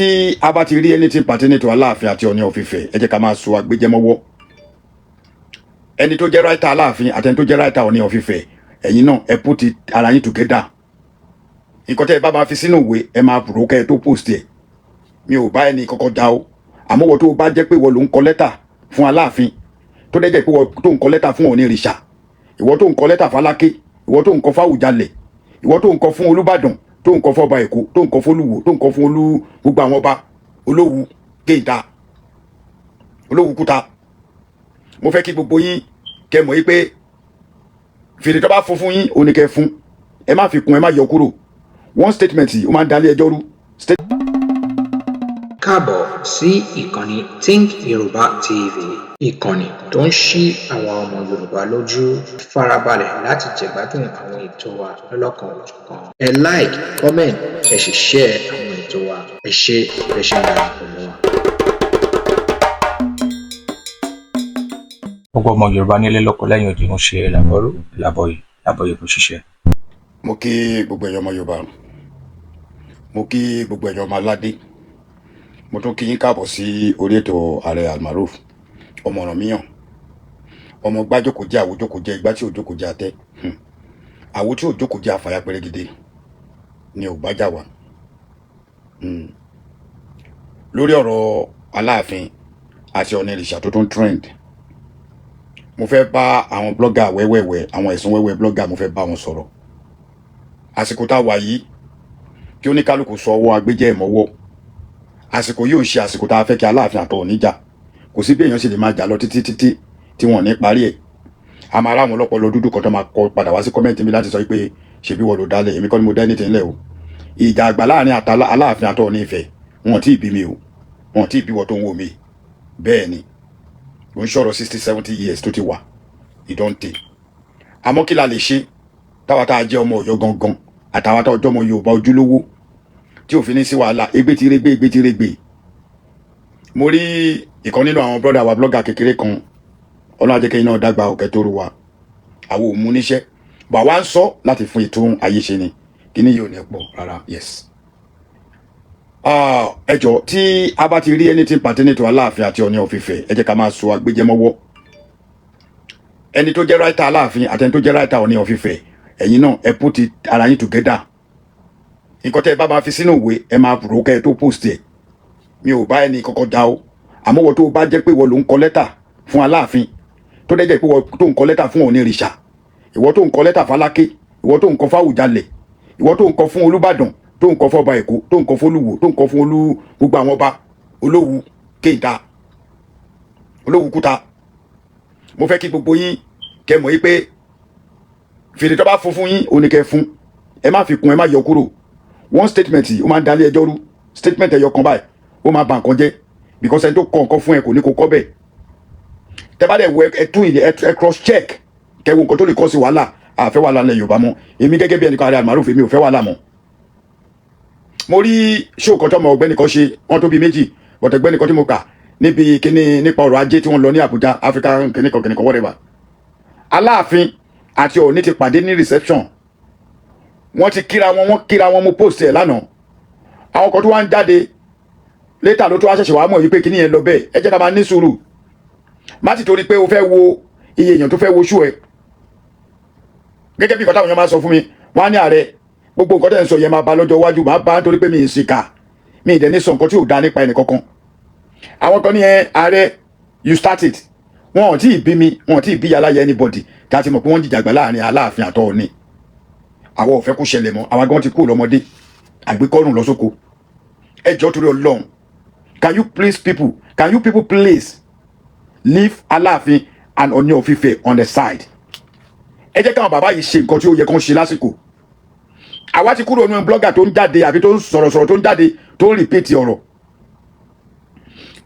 Tí a bá ti rí anything pertaining to Aláàfin àti Ọọ̀ni of Ifẹ̀, ẹ jẹ́ ká máa so agbéjẹmọ́wọ́. Ẹni tó jẹ́ writer Aláàfin àti ẹni tó jẹ́ writer Ọọ̀ni of Ifẹ̀, ẹ̀yin náà ẹ put ara yín together. Nǹkan tẹ́ ẹ bá máa fi sínú ìwé, ẹ máa rò kẹ́ ẹ tó post ẹ̀. Mi ò bá ẹni kọ́kọ́ já o, àmọ́ wọ́n tó bá jẹ́ pé wọ́n ló ń kọ lẹ́tà fún Aláàfin, tó dẹ́ jẹ́ pé wọ́n tó ń kọ lẹ́tà fún Ọọ̀ni ìrìṣà, ìwọ tó ń kọ lẹ́tà fáláké, ìwọ tó ń kọ fáwùjalẹ̀, ìwọ tó ń kọ fún Olúbàdàn, tó ń kọ fọba Èkó, tó ń kọ fólúwo, tó ń kọ fún olú, gbogbo àwọn ọba Olówu Kéńtà, Olówu Kúta, mo fẹ́ kí gbogbo yín kẹ́ mọ̀ yí pé fèrè tó bá fún fún yín, ó ní kẹ́ fún. Ẹ má fi kún, ẹ má yọ kúrò. One statement, ó máa ń dalé ẹjọ́ rú. Káàbọ̀ sí ìkànnì Think Yorùbá TV, ìkànnì tó ń ṣí àwa ọmọ Yorùbá lójú. Farabalẹ̀ láti jẹ̀gbádùn àwọn ètò wa lọ́lọ́kan-ò-jọ̀kan. Ẹ like, comment, ẹ sì share àwọn ètò wa. Ẹ ṣé bẹ́ ṣe ń darapọ̀ mọ́ wa. Gbogbo ọmọ Yorùbá nílé lóko lẹ́yìn odi, ń ṣe làbọ̀rú làbọ̀yè làbọ̀yè bó ṣiṣẹ́. Mo kí gbogbo ẹ̀yọ́ ọmọ Yorùbá, mo kí gbogbo ẹ̀yọ́ ọmọ aládé, mo tún kí yín káàbọ̀ sí orí ètò. Ààrẹ Almaroof ọmọ Ọ̀rànmíyàn, ọmọ gbájókòó jẹ́ àwòjókòó jẹ́ igbá tí òjókòó jẹ́ atẹ́, àwo tí òjókòó jẹ́ àfàyà pérégedé ni ò bá jà wá. Lórí ọ̀rọ̀ Aláàfin àti Ọọ̀ni ìrìṣà tó tún trend, mo fẹ́ bá àwọn blogger wẹ́wẹ́wẹ́, àwọn ẹ̀sùn wẹ́wẹ́ blogger, mo fẹ́ bá wọn sọ̀rọ̀. Àsìkò tá a wà yìí, kí oníkálukú sọ ọwọ́ agbéjẹ́ ìmọ̀wọ́. Àsìkò yóò ń ṣe àsìkò tá a fẹ́ kí Aláàfin àtọ̀ níjà. Kò sí bí èèyàn ṣe lè máa jà lọ títí títí tí wọ́n ní parí ẹ̀. A máa ráwọn ọlọ́pọlọ dúdú kan tó máa kọ padà wá sí comment mi láti sọ pé ṣèbí wọ́n ló dálẹ̀. Èmi kọ́ ni mo dá anything lẹ̀ o. Ìjà àgbà láàrin Aláàfin àtọ̀ ní Ifẹ̀, wọn tí ì bí mi o, wọn tí ì bí wọ́n tó ń wò mí. Bẹ́ẹ̀ ni ò ń sọ̀rọ̀ 60, 70 years tó ti wà ìdọ́ǹtè. Àmọ́ kí la lè ṣe táwa tá a jẹ́ ọmọ Ọ̀yọ́ gangan, àtàwa tá a jẹ́ ọmọ Yorùbá ojúlówó, tí òfin ní sí wàhálà? Egbe ti regbe, egbe ti regbe. Mo rí ìkan nínú àwọn brother wa, blogger kékeré kan. Ọlọ́run á jẹ́ kẹ́yìn náà dàgbà ọ̀kẹ́ tó rú wa. Àwọn ò mú níṣẹ́ bà wá ń sọ láti fún ètò ayé ṣe ni. Kíní yóò ní pọ̀ rárá. Yes, ẹ jọ̀ọ́, tí a bá ti rí anything pertaining to Aláàfin àti Ọọ̀ni of Ifẹ̀, ẹ jẹ́ ká máa so agbéjẹmọ́wọ́. Ẹni tó jẹ́ writer Aláàfin àti ẹni tó jẹ́ writer Ọọ̀ni of Ifẹ̀, ẹ̀yin náà ẹ put ara yín together. Nǹkan tẹ́ ẹ bá máa fi sínú ìwé, ẹ máa rò kẹ́ ẹ tó post ẹ̀. Mi ò bá ẹni kọ́kọ́ já o, àmọ́ wọ́n tó bá jẹ́ pé wọ́n ló ń kọ lẹ́tà fún Aláàfin, tó dẹ́ jẹ́ pé wọ́n tó ń kọ lẹ́tà fún Ọọ̀ni ìrìṣà, ìwọ tó ń kọ lẹ́tà fáláké, ìwọ tó ń kọ fáwùjalẹ̀, ìwọ tó ń kọ fún Olúbàdàn, tó ń kọ fọba Èkó, tó ń kọ fólúwo, tó ń kọ fún olú, gbogbo àwọn ọba Olówu Kéńtà, Olówu Kúta, mo fẹ́ kí gbogbo yín kẹ́ mọ̀ yí pé fèrè tó bá fún fún yín, ó ní kẹ́ fún. Ẹ má fi kún, ẹ má yọ kúrò. One statement, ó máa ń dalé ẹjọ́ rú. Statement ẹyọ kan báyìí, ó máa bà nǹkan jẹ́, because ẹni tó kọ nǹkan fún ẹ kò ní kó kọ́ bẹ́ẹ̀. Tẹ bá dẹ̀ wọ, ẹ tún ìdí ẹ cross check, kẹ wo nǹkan tó lè kọ́ sí wàhálà. Àfẹ́ wàhálà ńlẹ̀ Yorùbá mọ́. Èmi gẹ́gẹ́ bí ẹnìkan, Ààrẹ Almaroof, èmi ò fẹ́ wàhálà mọ́. Mo rí show kan tọmọ ọ̀gbẹ́ni kan ṣe, wọ́n tó bí méjì, but ọ̀gbẹ́ni kan tí mo kà níbi kíní nípa ọrọ̀ ajé tí wọ́n lọ ní Àbújá, African kíní kan kíní kan, whatever. Aláàfin àti Ọọ̀ni ti pàdé ní reception, wọ́n ti kíra wọn, wọ́n kíra wọn. Mo post ẹ̀ lánàá. Àwọn kan tó wá ń jáde later ló tó wá ṣẹ̀ṣẹ̀ wá mọ̀ wípé kíní yẹn lọ bẹ́ẹ̀. Ẹ jẹ́ ká máa ní sùúrù. Má ti torí pé o fẹ́ wo iye èèyàn tó fẹ́ wo show ẹ. Gẹ́gẹ́ bí nǹkan táwọn èèyàn máa sọ fún mi, wọ́n á ní, "Ààrẹ, gbogbo nǹkan tẹ̀ ń sọ yẹn máa ba lọ́jọ́ iwájú." Máa bá nítorí pé mi ì ṣìkà, mi ì dẹ̀ ní sọ nǹkan tí ò da nípa ẹnì kankan. Àwọn kan ní, "Ẹ ààrẹ, you start it." Wọn ò tí ì bí mi, wọn ò tí ì bí aláyẹ anybody tí a ti mọ̀ pé wọ́n jìjàgbá láàrin Aláàfin àtọ̀ Ọọ̀ni. Àwọn ò fẹ́ kó ṣẹlẹ̀ mọ́. Àwa gan ti kú lọ́mọdé, àgbékọ́rùn lọ sóko. Ẹ jọ̀ọ́, torí Ọlọ́run, can you please people, can you people please leave Aláàfin and Ọọ̀ni of Ifẹ̀ on the side? Ẹ jẹ́ káwọn bàbá yìí ṣe nǹkan tí ó yẹ kán ṣe lásìkò. Àwa ti kúrò nínú blogger tó ń jáde àbí tó ń sọ̀rọ̀sọ̀rọ̀, tó ń jáde, tó ń repeat ọ̀rọ̀.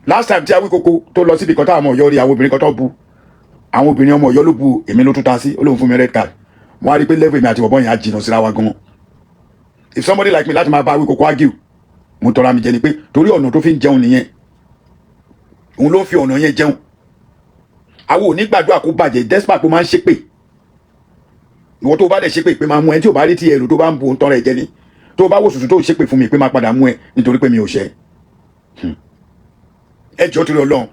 Last time tí Awíkoko tó lọ síbi kan táwọn ọmọ Ọ̀yọ́ rí àwọn obìnrin kan tó bu àwọn obìnrin ọmọ Ọ̀yọ́ ló bu, èmi ló tún ta sí, ó lóun fún mi red card. Wọ́n á rí pé level èmi àti bọ̀bọ́ yẹn á jìnnà síra wa gan. If somebody like me láti máa bá Awíkoko argue, mo tọrọ àmì jẹ ni pé torí ọ̀nà tó fi ń jẹun nìyẹn, òun ló ń fi ọ̀nà yẹn jẹun. Àwọn ò ní gbàdúrà kó bàjẹ́, despite pé ó máa ń ṣépè. Ìwọ tó bá dẹ̀ ṣépè pé máa mú ẹ, tí ò bá rí tí ẹrù tó bá ń bu ohun tọrọ ẹ jẹ ni. Tó bá wò sùsù tó ṣépè fún mi pé máa padà mú ẹ nítorí pé mi ò ṣẹ. Ẹ jọ̀ọ́, torí Ọlọ́run,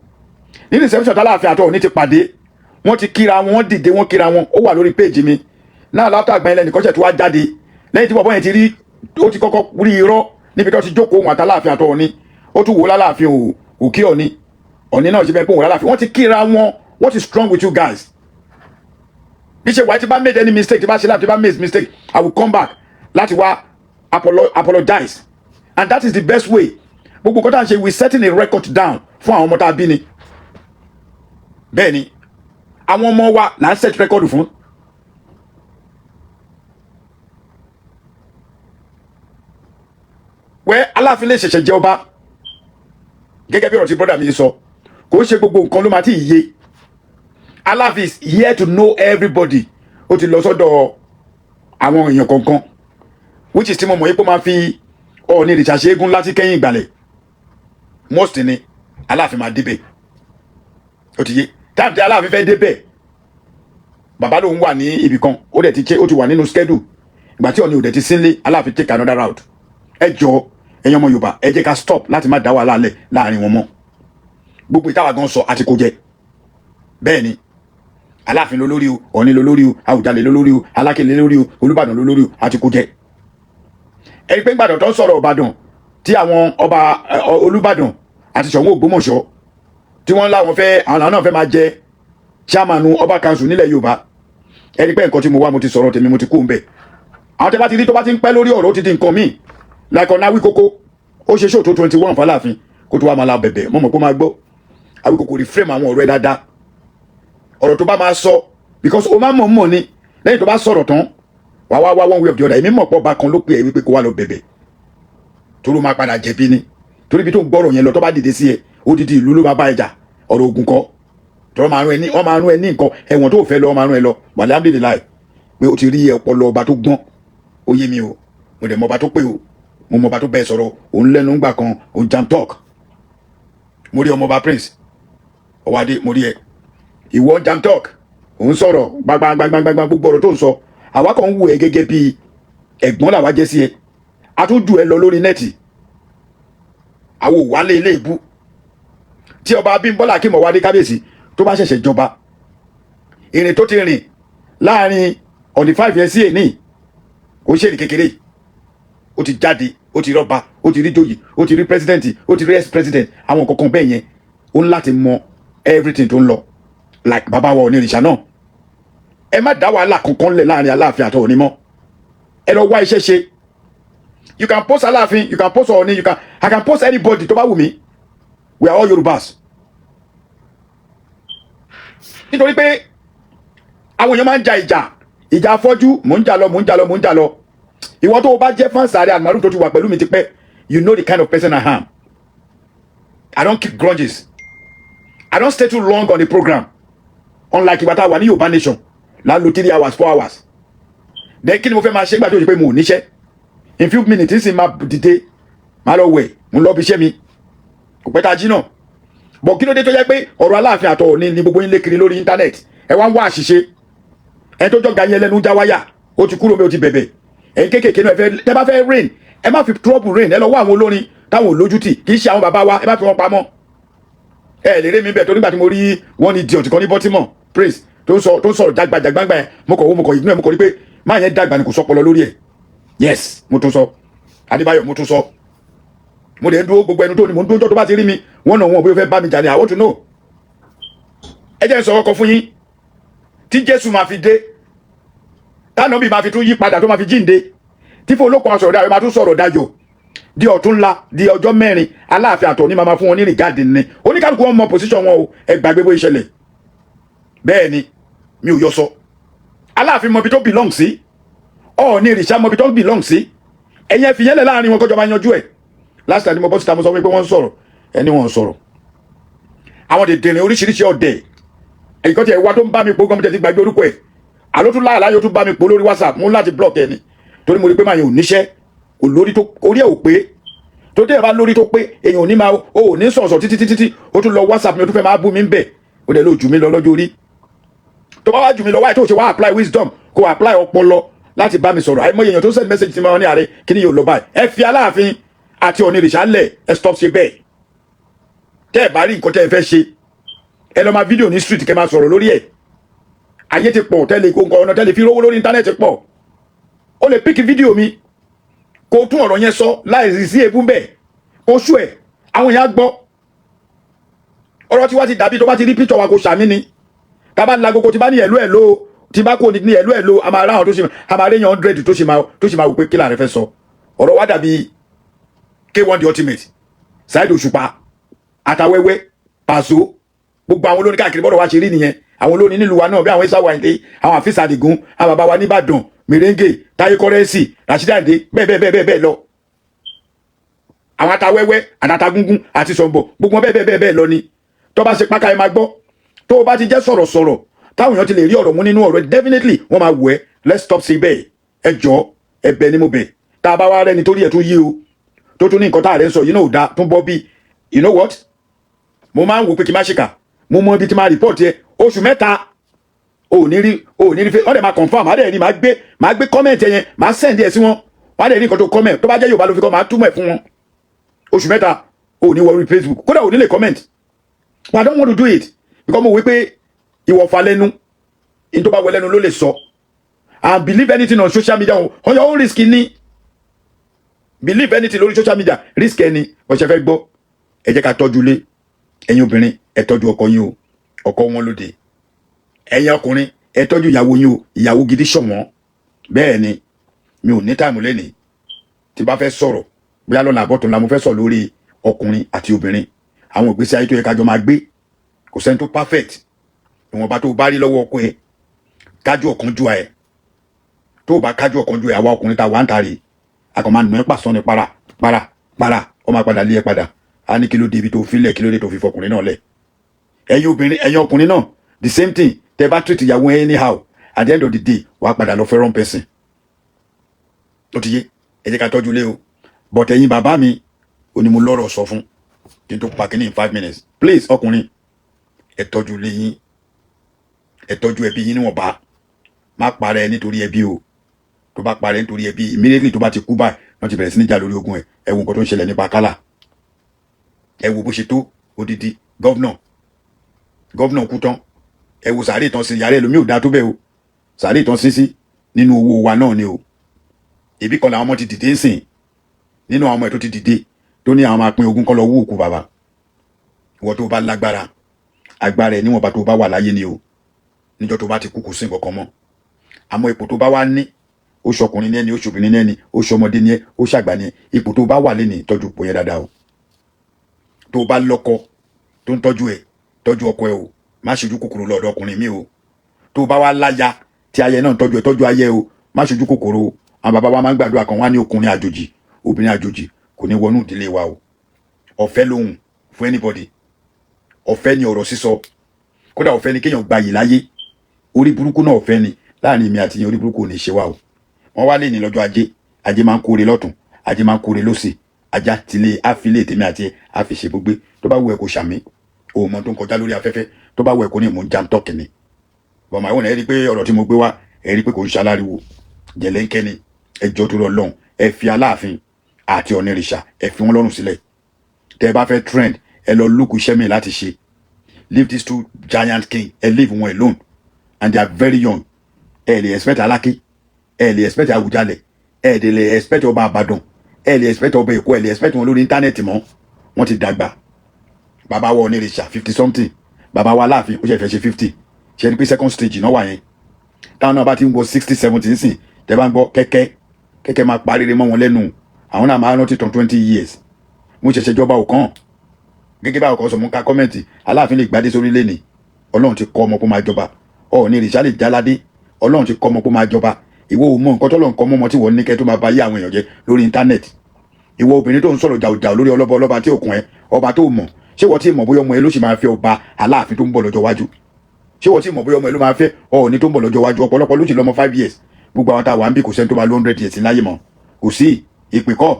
ní reception tálàáfin àti Ọọ̀ni ti pàdé, wọ́n ti kíra wọn, wọ́n dìde, wọ́n kíra wọn. Ó wà lórí péèjì mi náà. Látà àgbà ilẹ̀ nìkan ṣẹ̀ tó wá jáde lẹ́yìn tí bọ̀bọ́ yẹn ti rí, ó ti kọ́kọ́ rí irọ́ níbi tó ti jókòó wọn àtàláàfin àti Ọọ̀ni. Ó tún wò lálàáfin òkè Ọọ̀ni. Ọọ̀ni náà ṣe fẹ́ pé òun lálàáfin. Wọ́n ti kíra wọn. What is wrong with you guys? Bí ṣe wà, tí bá made any mistake, tí bá ṣe láti bá made mistake, I will come back láti wá apologize, and that is the best way. Gbogbo nǹkan tá à ń ṣe, we setting a record down fún àwọn ọmọ tá a bí ni. Bẹ́ẹ̀ ni, àwọn ọmọ wa là ń set record fún. Wẹ́ Aláàfin lè ṣẹ̀ṣẹ̀ jẹ́ ọba, gẹ́gẹ́ bí ọ̀rọ̀ tí brother mi sọ, kò ń ṣe gbogbo nǹkan ló máa ti yé. Aláàfin is here to know everybody. Ó ti lọ sọ́dọ̀ àwọn èèyàn kọ̀ọ̀kan, which is tí mo mọ̀ yí pé ó máa fi Ọọ̀ni ìrìṣà ṣe eégún láti kẹ́yìn ìgbàlẹ̀. Most ni Aláàfin máa débẹ̀. Ó ti yé táàbí tí Aláàfin fẹ́ débẹ̀, bàbá lòun wà ní ibì kan, ó dẹ̀ ti ṣe, ó ti wà nínú schedule. Ìgbà tí Ọọ̀ni ò dẹ̀ ti sínlé, Aláàfin take another route. Ẹ jọ, ẹ̀yin ọmọ Yorùbá, ẹ jẹ́ ká stop láti má dá wàhálà lẹ̀ láàrin wọn mọ́. Gbogbo ìtawà gan sọ àti kò jẹ. Bẹ́ẹ̀ ni, Aláàfin ló lórí o, Ọọ̀ni ló lórí o, Àwùjalè ló lórí o, Alákèlè lórí o, Olúbàdàn ló lórí o, àti kò jẹ. Ẹni pé Ìbàdàn tó ń sọ̀rọ̀ Ìbàdàn, tí àwọn ọba Olúbàdàn àti Ṣọ̀ún Ògbómọ̀ṣọ́ tí wọ́n láwọn fẹ́, àwọn náà fẹ́ máa jẹ chairman ọba council nílẹ̀ Yorùbá. Ẹni pé nǹkan tí mo wá, mo ti sọ̀rọ̀ tèmi, mo ti kú ń bẹ̀. Àwọn tẹ́ bá ti rí tó bá ti ń pẹ́ lórí ọ̀rọ̀, ó ti di nǹkan míì, like ọ̀nà Awíkókó. Ó ṣe ṣòó tó 21 fàlàfin kó tó wá máa la bẹ̀bẹ̀. Mo mọ̀ pé ó máa gbọ́. Awíkókó rí frame àwọn ọ̀rọ̀ ẹ̀ dáadáa, ọ̀rọ̀ tó bá máa sọ, because ó máa mọ̀ mọ̀ ni. Lẹ́yìn tó bá sọ̀rọ̀ tán, wà wá wá one way of the other. Èmi mọ̀ pọ̀ ọba kan ló pè é wípé kó wá lọ bẹ̀bẹ̀, torí ó máa padà jẹ̀bi ni, torí ibi tó ń gbọ́rọ̀ yẹn lọ, tó bá dìde sí ẹ, odidi ìlú ló máa bá ẹ jà. Ọ̀rọ̀ ogun kọ́ tọ́rọ máa rún ẹ ní, wọ́n máa rún ẹ ní nǹkan ẹ̀wọ̀n tó fẹ́ lọ, wọ́n máa rún ẹ lọ. Alhamdulillahi pé o ti rí ọpọlọ ọba tó gbọ́n. Ó yé mi o, mo dẹ̀ mọ ọba tó pé o, mo mọ ọba tó bẹ́ẹ̀ sọ̀rọ̀. Òun lẹ́nu ńgbà kan, òun jam talk. Mo rí ọmọọba Prince Ọwádé, mo rí ẹ, ìwọ jam talk, òun sọ̀rọ̀ gbagbangbangbangbangba. Gbogbo ọ̀rọ̀ tó ń sọ, àwa kàn ń wò ẹ́ gẹ́gẹ́ bí ẹ̀gbọ́n làwa jẹ́ sí ẹ. A tún jù ẹ lọ lórí net. Àwọn òwálé ilé ìbú tí ọba Abímbọ́lá Akeem Ọwádé kábíyèsí tó bá ṣẹ̀ṣẹ̀ jọba, ìrìn tó ti rìn láàrin on the 5 years sí èní, kò ṣe èrè kékeré. Ó ti jáde, ó ti rọ́ba, ó ti rí joyè, ó ti rí president, ó ti rí ex president, àwọn kankan bẹ́ẹ̀ yẹn. Ó ń láti mọ everything tó ń lọ, like bàbá wa Onírìṣà náà. Ẹ má dá wàhálà kankan lẹ̀ láàrin Aláàfin àti Ọọ̀ni mọ́. Ẹ lọ wá iṣẹ́ ṣe. You can post Aláàfin, you can post Ọọ̀ni, you can I can post anybody tó bá wù mí. We are all Yorùbás. Nítorí pé àwọn èèyàn máa ń ja ìjà, ìjà afọ́jú. Mò ń jà lọ, mò ń jà lọ, mò ń jà lọ. Ìwọ tó o bá jẹ́ fans Ààrẹ Almaroof tó ti wà pẹ̀lú mi tipẹ́, you know the kind of person I am. I don't keep grudges. I don't stay too long on the program, unlike ìgbà tá a wà ní Yorùbá Nation là ń lo 3 hours, 4 hours. Then kí ni mo fẹ́ máa ṣe nígbà tó ṣe pé mo ò níṣẹ́? In few minutes ń sì máa dìde, máa lọ wẹ̀, mo ń lọ bí iṣẹ́ mi. Kò pẹ́ tá a jí náà bọ̀. Kí ló dé tó yẹ pé ọ̀rọ̀ Aláàfin àtọ̀ Ọọ̀ni ni gbogbo yín lé kiri lórí internet? Ẹ wá ń wá àṣìṣe. Ẹ tó jọ̀gá yẹn lẹ́nu já wáyà, ó ti kúrò mi, ó ti bẹ̀bẹ̀. Ẹ̀yin kéékèèké náà, ẹ fẹ́, tẹ́ bá fẹ́ reign, ẹ má fi trouble reign. Ẹ lọ wá àwọn olórin táwọn ò lójútì, kì í ṣe àwọn bàbá wa, ẹ má fi wọn pamọ́. Ẹ lè rí mi bẹ̀ tó nígbà tí mo rí wọn ní idiot kan ní Baltimore, Praise, tó ń sọ̀rọ̀ jágbajàgbangba yẹn, mo kọ̀ wo, mo kọ̀ ignore. Mo kọ̀ rí pé má yẹn dàgbà ni, kò sọpọlọ lórí ẹ̀. Yes, mo tún sọ, Adébáyọ̀, mo tún sọ. Mo lè dúró gbogbo ẹnu tó ní mo ń dúró. Tó bá ti rí mi wọ́n náà, wọn ò bí ó fẹ́ bá mi jà ní. I want to know. Ẹ jẹ́ n sọ̀rọ̀ kan fún yín. Tí Jésù máa fi dé, tánàbí máa fi tún yí padà, tó máa fi jíǹde, tí fún olókun aṣọ̀rọ̀ dayọ̀ máa tún sọ̀rọ̀ dayọ̀, di ọ̀túnla, di ọjọ́ 4, Aláàfin àtọ̀ ní máa fún wọn ní regard ní oníkálukú. Wọn mọ position wọn o. Ẹ gbàgbé bó ìṣẹ̀lẹ̀. Bẹ́ẹ̀ ni, mi ò yọ sọ. Aláàfin mọ ibi tó belong sí, Ọọ̀ni ìrìṣà mọ ibi tó belong sí. Ẹ̀yin ẹ fi yẹn lẹ̀ láàrin wọn, kọjọ máa yanjú ẹ̀. Last time mo bọ́ síta, mo sọ pé wọ́n ń sọ̀rọ̀, ẹni wọ́n ń sọ̀rọ̀, àwọn dèdèrè oríṣiríṣi ọ̀dẹ̀. Ẹ̀yìn tí ẹ̀ wá tó ń bá mi po gan, ti gbàgbé orúkọ ẹ̀. Àló tún láàlá yóò tún bá mi po lórí WhatsApp. Mo ń láti block ẹ̀ ni, torí mo rí pé máa yẹn ò níṣẹ́, kò lórí tó, orí ẹ̀ ò pé. Tó dé ẹ̀ bá lórí tó pé, èèyàn ò ní máa ó ò ní sọ̀sọ̀ títí títí tí ó tún lọ WhatsApp mi, ó tún fẹ́ máa bú mi ń bẹ̀. Ó dẹ̀ ló jù mí lọ lọ́jọ́ orí. Tó bá wá jù mí lọ, wáyé tó ṣe wá apply wisdom, kó apply ọpọlọ láti bá mi sọ̀rọ̀? Àìmọye èèyàn tó send message tí mo ní, ààrẹ kí ni yóò lọ báyìí. Ẹ fi Aláàfin àti Ọ̀nìrìṣà lẹ̀, ẹ stop ṣe bẹ́ẹ̀. Tẹ́ ẹ bá rí nǹkan tẹ́ ẹ fẹ́ ṣe, ẹ lọ máa fídíò ní street, kẹ́ máa sọ̀rọ̀ lórí ẹ̀. Ayé ti pọ̀ tẹ́lẹ̀ kó nǹkan ọ̀nà tẹ́lẹ̀ fi rówó lórí internet pọ̀. Ó lè pick fídíò mi, kó tún ọ̀rọ̀ yẹn sọ láì sí ebú bẹ́ẹ̀, kó sú ẹ̀, àwọn èèyàn á gbọ́. Ọ̀rọ̀ tí wá ti dàbí tó bá ti rí píṣọ̀ wa, kó ṣàmì ni. Tá bá ń la gbogbo tí bá ní ẹ̀lú ẹ̀ ló tí bá kò ní ẹ̀lú ẹ̀ ló, a máa ráhùn tó ṣe, a máa réyàn 100 tó ṣe máa wò pé kí láàrin fẹ́ sọ. Ọ̀rọ̀ wa dàbí K1 The Ultimate, Saheed Òṣùpá, Àtàwẹ́wẹ́, Pàṣọ, gbogbo àwọn olórin káàkiri. Bọ́dọ̀ wa ṣe rí nìyẹn. Àwọn olórin nílùú wa náà, bí àwọn Isa Wayinde, àwọn Afeez Adigun, àwọn bàbá wa nìbàdàn, Mèrèǹgè, Táyé Currency, Rasheed Ayinde, bẹ́ẹ̀ bẹ́ẹ̀ bẹ́ẹ̀ bẹ́ẹ̀ lọ, àwọn Atawẹ́wẹ́ àtàtàgúngún àti Sọ̀nbọ̀, gbogbo wọn bẹ́ẹ̀ bẹ́ẹ̀ bẹ́ẹ̀ bẹ́ẹ̀ lọ ni. Tó bá ṣe pákà, ẹ máa gbọ́. Tó o bá ti jẹ́ sọ̀rọ̀sọ̀rọ̀ táwọn èèyàn ti lè rí ọ̀rọ̀ mú nínú ọ̀rọ̀, definitely wọ́n máa wù ẹ́. Let's stop sí bẹ́ẹ̀. Ẹ jọ, ẹ̀bẹ̀ ni mo bẹ̀. Tá a bá wá rẹ́ni torí ẹ̀ tún yí o, tó tún ní nǹkan tá a rẹ̀ ń sọ yìí náà ò dáa, tún bọ́ bí, you know what, mo máa ń wò pé kí n má ṣìkà. Mo mọ ibi tí máa report yẹ. Oṣù 3 ò ní rí, ò ní rí. Wọ́n dẹ̀ máa confirm, á dẹ̀ rí. Máa gbé comment yẹn, máa send ẹ̀ sí wọn. Wọ́n á dẹ̀ rí nǹkan tó comment. Tó bá jẹ́ Yorùbá ló fi kọ́, máa túmọ̀ ẹ̀ fún wọn. Oṣù 3 ò ní wọ orí Facebook, kódà ò ní lè comment. But I don't want to do it because mo wí pé ìwọ̀fà lẹ́nu in tó bá wọ lẹ́nu ló lè sọ. And believe anything on social media on your own risk ni. Believe anything lórí social media, risk ẹni ọ̀sẹ̀ fẹ́ gbọ́. Ẹ jẹ́ ká tọ́jú ilé. Ẹ̀yin obìnrin, ẹ tọ́jú ọkọ yín o, ọkọ wọn lóde. Ẹ̀yin ọkùnrin, ẹ tọ́jú ìyàwó yín o, ìyàwó gidi ṣọ̀wọ́n. Bẹ́ẹ̀ ni, mi ò ní time lẹ́nìí. Tí bá fẹ́ sọ̀rọ̀, bóyá lọ́nà àbọ̀tún la mo fẹ́ sọ lórí ọkùnrin àti obìnrin, àwọn ìgbésí ayé tó yẹ kájọ máa gbé. Kò sẹ́ni tó perfect. Ìwọ̀nba tó bá rí lọ́wọ́ ọkọ ẹ, kájú ọ̀kánjú ẹ. Tó bá kájú ọ̀kánjú ẹ, àwa ọkùnrin ta wà ń tarè, a kàn máa nù ẹ́ pàṣán ni, para para para, ó máa padà lé ẹ padà. A ní kí ló dé ibi tó filẹ̀, kí ló dé tó fi fọkùnrin náà lẹ̀? Ẹ̀yin obìnrin, ẹ̀yin ọkùnrin náà, the same thing. Tẹ́ bá treat ìyàwó ẹ anyhow, at the end of the day, wàá padà lọ fẹ́ wrong person. Ó ti yé. Ẹ jẹ́ ká tọ́jú ilé o. But ẹ̀yin bàbá mi ò ní mo lọ́rọ̀ sọ fún kí n tó pa kíní in 5 minutes. Please, ọkùnrin, ẹ tọ́jú ilé yín, ẹ tọ́jú ẹbí yín níwọ̀nba. Má parẹ́ nítorí ẹbí o. Tó bá parẹ́ nítorí ẹbí, immediately tó bá ti kú báyìí, wọ́n ti bẹ̀rẹ̀ sí ní jà lórí ogun ẹ̀. Ẹ wo nǹkan tó ń ṣẹlẹ̀ nípa Kálà. Ẹ wo bó ṣe tó odidi governor. Governor kú tán, ẹ wo sàárè tán sí. Yàrá ẹlòmíì ò dáa tó bẹ́ẹ̀ o. Sàárè tán sí sí nínú owó wa náà ni o. Ìbí kan làwọn ọmọ ti dìde ń sìn. Nínú àwọn ọmọ ẹ̀ tó ti dìde tó ní àwọn máa pín ogún kọ́ lọ wú òkú bàbá. Ìwọ tó bá lágbára, agbára ẹ̀ níwọ̀nba tó bá wà láyé ni o. Níjọ́ tó bá ti kú, kò sí nǹkan kan mọ́. Àmọ́ ipò tó bá wá ní, ó ṣọkùnrin ní ẹni, ó ṣobìnrin ní ẹni, ó ṣọmọdé ní ẹ, ó ṣàgbà ní ẹ, ipò tó bá wà lẹ́ni, tọ́jú ipò yẹn dáadáa o. Tó bá lọ́kọ tó ń tọ́jú ẹ, tọ́jú ọkọ ẹ o. Má ṣojú kòkòrò lọ́dọ̀ ọkùnrin mi o. Tó bá wá láya tí ayẹ náà ń tọ́jú ẹ, tọ́jú ayẹ o. Má ṣojú kòkòrò o. Àwọn bàbá wa máa ń gbàdúrà kan, wá ní ọkùnrin àjòjì, obìnrin àjòjì kò ní wọnú ìdílé wa o. Ọ̀fẹ́ lóhùn fún anybody, ọ̀fẹ́ ni ọ̀rọ̀ sísọ, kódà ọ̀fẹ́ ni kéèyàn gbayì láyé. Orí burúkú náà ọ̀fẹ́ ni láàrin èmi àti yẹn. Orí burúkú ò ní ṣe wá o. Wọ́n wá lè ní lọ́jọ́ ajé. Ajé máa ń kóre lọ́tún, ajé máa ń kóre lọ́sì. Ajá tilé àfilé tèmi àti ẹ àfi ṣe gbogbo. Tó bá wù ẹ́ kó ṣàmì òun mọ tó ń kọjá lórí afẹ́fẹ́. Tó bá wù ẹ́ kó ní mò ń jam tọ́kì ni. Bọ̀mọ̀ àwọn ẹ̀ rí i pé ọ̀rọ̀ tí mo gbé wá, ẹ̀ rí i pé kò ń ṣaláriwo jẹ̀lẹ́ńkẹ́ ni. Ẹ jọ̀ọ́, tó lọ lọ́hùn, ẹ fi Aláàfin àti Ọ̀nìrìṣà, ẹ fi wọ́n lọ́rùn sílẹ̀. Tẹ́ ẹ bá fẹ́ trend, ẹ lọ look iṣẹ́ mi láti ṣe. Leave these two giant king, ẹ leave wọn alone, and they are very young. Ẹ lè expect Aláké, ẹ lè expect Àwùjalẹ̀, ẹ lè expect ọba Àbàdàn, ẹ lè expect ọba Èkó, ẹ lè expect wọn lórí internet mọ́. Wọ́n ti dàgbà. Bàbá wa Ọ̀nìrìṣà, 50 something. Bàbá wa Aláàfin, ó ṣe fẹ́ ṣe 50. Ṣe ni pé second stage náà wà yẹn. Táwọn náà bá ti ń wọ 60, 70 nsìn, tẹ́ bá ń gbọ́ kẹ́kẹ́ kẹ́kẹ́ máa parire mọ́ wọn lẹ́nu, àwọn náà máa rántí tán 20 years. Mo ṣẹ̀ṣẹ̀ jọba òkan gẹ́gẹ́ bá ọkọ̀ sọ. Mú ká comment. Aláàfin lè gbádé sórí lẹ́nìí, Ọlọ́run ti kọ́ ọmọ kó máa jọba. Ọ̀ọ́ni ìrìṣà lè jáládé, Ọlọ́run ti kọ́ ọmọ kó máa jọba. Ìwọ ò mọ nǹkan tọ́lọ́run kọ́ mọ́mọ́ tí wọ́n ní kẹ́ tó máa ba ayé àwọn èèyàn jẹ́ lórí internet. Ìwọ obìnrin tó ń sọ̀rọ̀ jàùjàù lórí ọlọ́ba ọlọ́ba tí òkun ẹ, ọba tó mọ̀, ṣé wọ́n ti mọ̀ bóyá ọmọ ẹ ló sì máa fẹ́ ọba Aláàfin tó ń bọ̀ lọ́jọ́ iwájú? Ṣé wọ́n ti mọ̀ bóyá ọmọ ẹ ló máa fẹ́ Ọọ̀ni tó ń bọ̀ lọ́jọ́ iwájú? Ọ̀pọ̀lọpọ̀ ló sì lọ́mọ 5 years. Gbogbo àwọn tá a wà ń bí, kò sẹ́ni tó máa lo 100 years láyé mọ́. Kò sí ìpè kọ́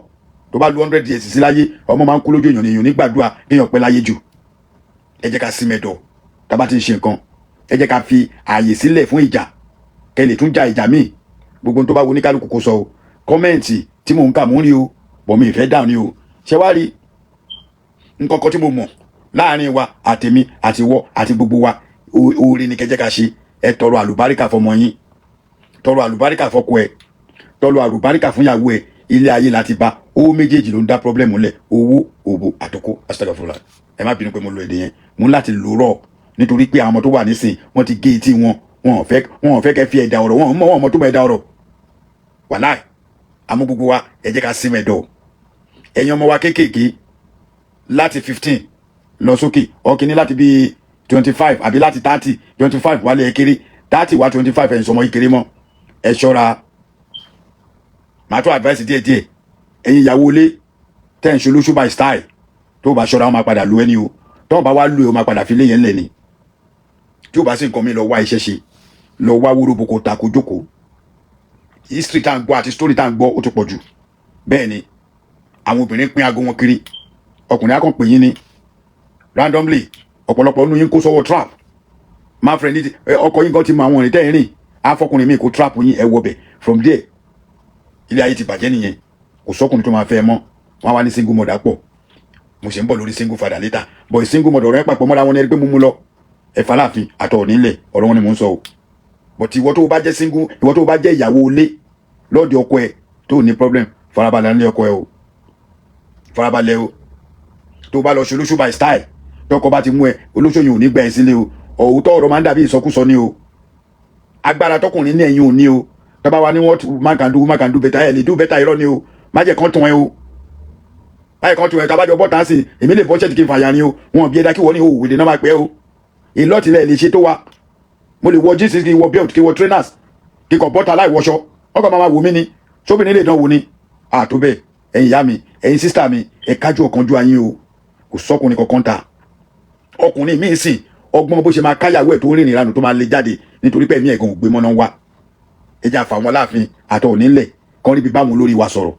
tó bá lo 100 years sí láyé. Ọmọ máa ń kú lójú èèyàn ní. Èèyàn nígbàdúrà kéèyàn pẹ́ láyé jù. Ẹ jẹ́ ká sí mẹ́dọ̀. Tá a bá ti ń ṣe nǹkan, ẹ jẹ́ ká fi ààyè sílẹ̀ fún ìjà, kẹ́ lè tún ja ìjà míì. Gbogbo tó bá wo ní kálukú kó sọ o. Comment tí mò ń kà, mò ń rí o, bọ̀ mi ìfẹ́ dáhùn ni o. Ṣé wá rí nǹkan kan tí mo mọ̀? Láàrin wa, àtèmi àtiwọ́ àti gbogbo wa, oore ni kẹjẹ ká ṣe. Ẹ tọrọ àlùbáríkà fọmọ yín, tọrọ àlùbáríkà fọkọ ẹ, tọrọ àlùbáríkà fún ìyàwó ẹ. Ilé ayé láti bá owó méjèèjì ló ń dá problem lẹ̀: owó, òbò àtọkọ. Astagfirullah, ẹ má bínú pé mo lo èdè yẹn. Mo ń láti lò rọ nítorí pé àwọn ọmọ tó wà nísìn, wọ́n ti gé etí wọn. Wọn ò fẹ́ kẹ́ fi ẹ̀dà ọ̀rọ̀ wọn mọ̀. Wọn mọ̀ tó mọ̀ ẹ̀dà ọ̀rọ̀ wàláì. Àmọ́ gbogbo wa, ẹ jẹ́ ká sí mẹ́dọ̀. Ẹ̀yin ọmọ wa kéékèèké láti 15 lọ sókè, ọkìnní láti bíi 25 àbí láti 30, 25 wálé, ẹ kéré. 30 wá 25, ẹ̀yin sọmọ kékeré mọ́, ẹ ṣọ́ra. Màá tó advice díẹ̀díẹ̀. Ẹ̀yin ìyàwó ilé tẹ́ ń ṣe olóṣù by style, tó bá ṣọ́ra, wọn máa padà lu ẹni o. Tó bá wá lu ẹ, o máa padà fi lé yẹn lẹ̀ ni. Tí o bá sì nǹkan mi, lọ wá iṣẹ́ ṣe, lọ wá wúrobo kó ta kó jókòó. History tá à ń gbọ́ àti story tá à ń gbọ́, ó ti pọ̀ jù. Bẹ́ẹ̀ ni àwọn obìnrin pín aago wọn kiri. Ọkùnrin á kàn pè yín ni randomly. Ọ̀pọ̀lọpọ̀ nínú yín kó sọ́wọ́ trap. My friend, ọkọ yín kan ti mọ àwọn ìrìn tẹ́yìn rìn, afọkùnrin mi kó trap yín, ẹ wọbẹ̀. From there, ilé ayé ti bàjẹ́ nìyẹn. Kò sọ́kùnrin tó máa fẹ́ ẹ mọ́. Wọ́n wá ní single mother pọ̀. Mo ṣe ń bọ̀ lórí single father later, but single mother, ọ̀rọ̀ ẹ papọ̀ mọ́ra wọn ní ẹni pé mo mú lọ. Ẹ̀fà láàfin àtọ̀ nílẹ̀, ọ̀rọ̀ wọn ni mò ń sọ o. But ìwọ tó o bá jẹ́ single, ìwọ tó o bá jẹ́ ìyàwó ilé lọ́ọ̀dì ọkọ ẹ tó ní problem, farabalẹ̀ nílé ọkọ ẹ o, farabalẹ̀ o. Tó o bá lọ ṣe olóṣù by style, tọkọ bá ti mú ẹ, olóṣù yìí ò ní gbà ẹ sílé o. Òótọ́ ọ̀rọ̀ máa ń dàbí ìsọkúsọ ni o. Agbára tọkùnrin ní, ẹ̀yin ò ní o. Tọ́ba wa ní what man can do, woman can do better, ẹ̀ lè do better. Irọ́ ni o. Má jẹ́ kán tún ẹ o, báyìí kan tún ẹ. Tabajọ bọ́ta sí, èmi lè bọ́ ṣẹ́ẹ̀tì kí n fàyà ni o. Wọn bí ẹ̀dá kí wọ́n ní òwò èdè náà máa pẹ́ o. Ìlọ́tìlẹ̀ lè ṣe tó wa. Mo lè wọ jeans, kí n wọ belt, kí n wọ trainers, kí n kàn bọ́ta láì wọṣọ, ọkọ̀ máa wò mí ni. Sóbìnrin lè dán wò ni àtó bẹ́ẹ̀? Ẹ̀yin ìyá mi, ẹ̀yin sister mi, ẹ kájú ọ̀kanjú ayín o. Kò sọ́kùnrin kankan ta. Ọkùnrin míì sìn ọgbọ́n bó ṣe máa káyàwó ẹ̀ tó ń rìnrìn ìranù tó máa lé jáde nítorí pé ẹ̀mí ẹ̀gàn ò gbé mọ́ná wá. Ẹ jẹ́ àfàwọn aláàfin àtọ̀ onílẹ̀ kan ríbi báwọn olórí wa sọ̀rọ̀.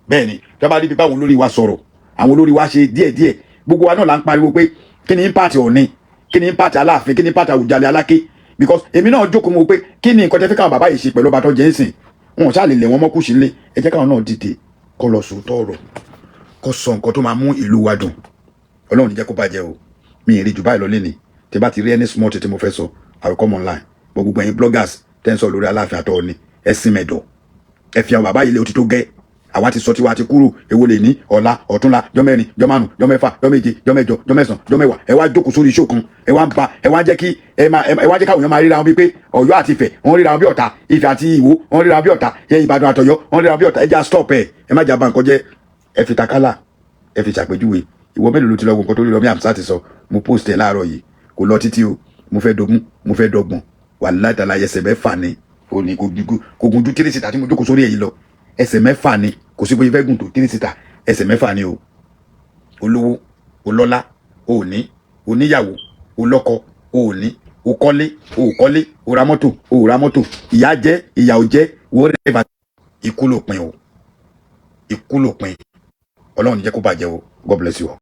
Bẹ́ẹ̀ ni, tí wọ́n bá ríbi báwọn olórí wa sọ̀rọ̀, àwọn olórí wa ṣe díẹ̀díẹ̀. Gbogbo wa náà là ń pariwo pé kí ni impact Ọ̀ọ̀ni, kí ni impact Aláàfin, kí ni impact Àwùjalẹ̀ Aláké? Because èmi náà jókòó mo pé kí ni nǹkan tẹ́ fẹ́ káwọn bàbá yìí ṣe pẹ̀lú ọba tó jẹ́ ń sìn? Wọn ò ṣáà lè lẹ̀ wọ́n mọ́kù sílé. Ẹ jẹ́ káwọn náà dìde, kó lọ sòótọ́ ọ̀rọ̀, kó sọ nǹkan tó máa mú ìlú wa dùn. Ọlọ́run ní jẹ́ kó bàjẹ́ o. Mi ì rí jù báyìí lọ lẹ́ni. Tí bá ti rí any small thing tí mo fẹ́ sọ, I will come online. But gbogbo ẹ̀yin bloggers tẹ́ ń sọ lórí Aláàfin àtọ́ ni, ẹ sin mẹ̀dọ̀, ẹ fi àwọn bàbá yìí lé. Òtítọ́ gẹ́, àwa ti sọ tiwa ti kúrò. Èwo lè ní ọ̀la, ọ̀túnla, jọ́ mẹ́rin, jọ́ márùn, jọ́ mẹ́fà, jọ́ méje, jọ́ mẹ́jọ, jọ́ mẹ́sàn, jọ́ mẹ́wàá, ẹ wá jókòó sórí iṣó kan, ẹ wá ń ba, ẹ wá jẹ́ kí ẹ máa ẹ wá jẹ́ káwọn èèyàn máa ríra wọn bíi pé Ọ̀yọ́ àti Ifẹ̀, wọ́n ríra wọn bí ọ̀tá, Ifẹ̀ àti Ìwó, wọ́n ríra wọn bí ọ̀tá, ẹ Ìbàdàn àtọ̀yọ́, wọ́n ríra wọn bí ọ̀tá. Ẹ já stop ẹ. Ẹ má jà bá nǹkan jẹ́. Ẹ fi takálà, ẹ fi ṣàpèjúwe. Ìwọ mélòó ló ti lọ wo nǹkan tó rí lọ bí àmsá ti sọ? Mo post ẹ láàárọ̀ yìí, kò lọ títí o. Mo fẹ́ dogún, mo fẹ́ dọgbọ̀n, wàláhì tàlá, ẹsẹ̀ mẹ́fà ni ò ní. Kò gùn ju three seater tí mo jókòó sórí èyí lọ. Ẹsẹ̀ mẹ́fà ni. Kò sí bóyá fẹ́ gùn tó three seater, ẹsẹ̀ mẹ́fà ni o. Olówó, olọ́lá, òní oníyàwó, olọ́kọ, òní okọ́lé, òkọ́lé, òra mọ́tò, òra mọ́tò, ìyá jẹ́, ìyà ò jẹ́, whatever. Ikú ló pin o, ikú ló pin. Ọlọ́run ní jẹ́ kó bàjẹ́ o. God bless you all.